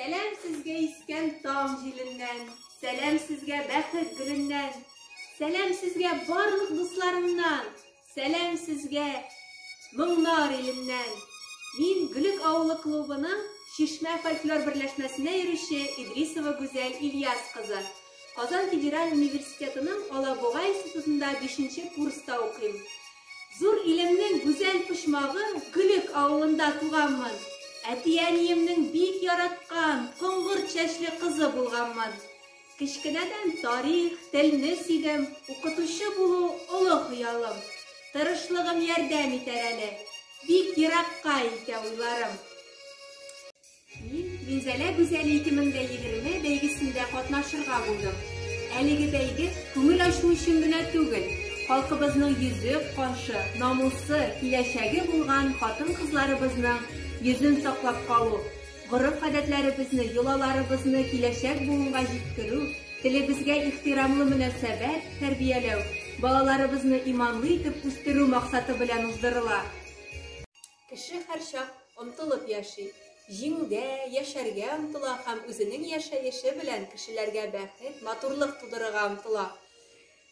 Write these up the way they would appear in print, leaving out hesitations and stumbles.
Сәлам сезгә искән таң җиленнән, Сәлам сезгә бәхет гөленнән, Сәлам сезгә барлык дусларымнан, Сәлам сезгә моңнар иленнән. Мин Гөлек авылы клубының Чишмә фольклор берләшмәсенә йөрүче Идрисова Гүзәл Ильяс кызы. Казан федераль университетының Алабуга институтында бишенче курста укыйм. Зур илемнең гүзәл почмагы Гөлек авылында туганмын. Әти-әниемнең бик яраткан, коңгырт чәчле кызы булганмын. Кечкенәдән тарих, телне сөйдем, укытучы булу олы хыялым. Тырышлыгым ярдәм итәр әле, бик еракка илтә уйларым. Мин Минзәлә гүзәле 2020 бәйгесендә катнашырга булдым. Әлеге бәйге күңел ачу өчен генә түгел, халкыбызның йөзе, кашы, намусы, киләчәге булган хатын-кызларыбызның йөзен саклап калу, гореф-гадәтләребезне, йолаларыбызны киләчәк буынга җиткерү, телебезгә ихтирамлы мөнәсәбәт тәрбияләү, балаларыбызны иманлы итеп үстерү максаты белән уздырыла. Кеше һәрчак омтылып яши. Җиңүгә, яшәргә омтыла һәм үзенең яшәеше белән кешеләргә бәхет, матурлык тудырырга омтыла.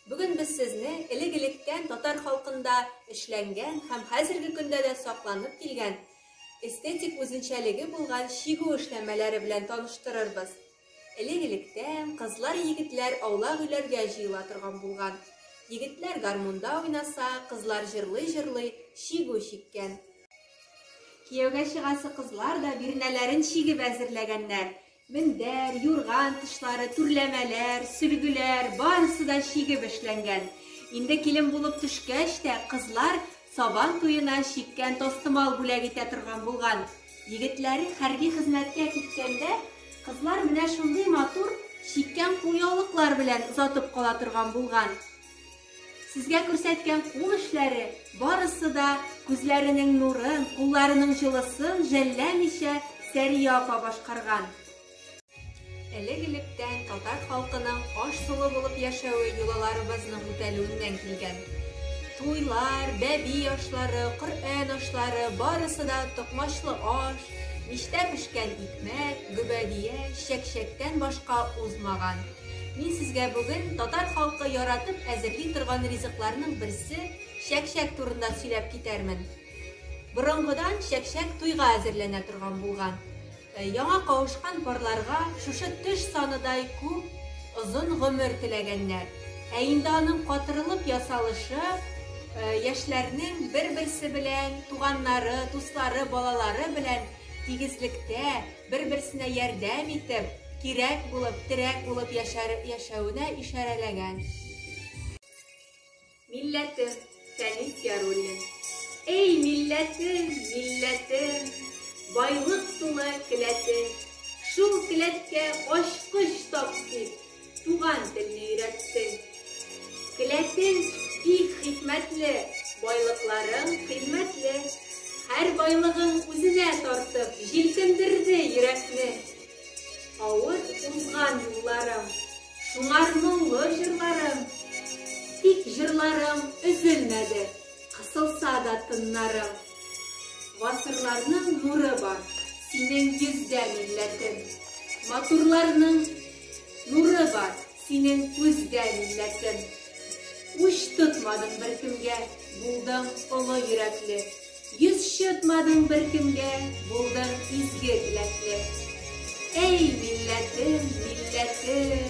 Бүген без сезне элек-электән татар халкында эшләнгән һәм хәзерге көндә дә сакланып килгән эстетик үзенчәлеге булган чигү эшләнмәләре белән таныштырырбыз. Элек-электән кызлар-егетләр аулак өйләргә җыела торган булган. Егетләр гармунда уйнаса, кызлар җырлый-җырлый чигү чиккән. Кияүгә чыгасы кызлар да бирнәләрен чигеп әзерләгәннәр. Мендәр, юрган тышлары, түрләмәләр, сөлгеләр, барысы да чигеп эшләнгән. Инде килен булып төшкәч тә, кызлар Сабан туена чиккән тастымал бүләк итә торган булган. Егетләре хәрби хезмәткә киткәндә, кызлар менә шундый матур чиккән кулъяулыклар белән озатып кала торган булган. Сезгә күрсәткән кул эшләре барысы да күзләренең нурын, кулларының җылысын жәлләмичә Сәрия апа башкарган. Элек-электән татар халкының аш-сулы булып яшәве йолаларыбызның үтәлүеннән килгән. Туйлар, бәби ашлары, Коръән ашлары, барысы да токмачлы аш, мичтә пешкән икмәк, гөбәдия, чәк-чәктән башка узмаган. Мин сезгә бүген татар халкы яратып әзерли торган ризыкларның берсе, чәк-чәк турында сөйләп китәрмен. Борынгыдан чәк-чәк туйга әзерләнә торган булган. Яңа кавышкан парларга шушы төш саныдай күп, озын гомер теләгәннәр. Ә инде аның катырылып ясалышы яшьләрнең бер-берсе белән, туганнары, дуслары, балалары белән тигезлектә, бер-берсенә ярдәм итеп, кирәк булып, терәк булып яшәвенә ишарәләгән. Милләтем, Фәнис Яруллин. Эй, милләтем, милләтем, Байлык тулы келәтем, Шул келәткә ачкыч тап дип, Туган телне өйрәттең. Келәтең бик хикмәтле, Байлыкларың кыйммәтле. Һәр байлыгың үзенә тартып, Җилкендерде йөрәкне. Авыр узган юлларым, Шуңар моңлы җырларым. Тик җырларым өзелмәде, Кысылса да тыннарым. Гасырларның нуры бар, Синең йөздә, милләтем. Матурларның нуры бар, Синең күздә, милләтем. Үч тотмадың беркемгә, Булдың олы йөрәкле. Йөз чытмадың беркемгә, Булдың изге теләкле. Әй, милләтем, милләтем!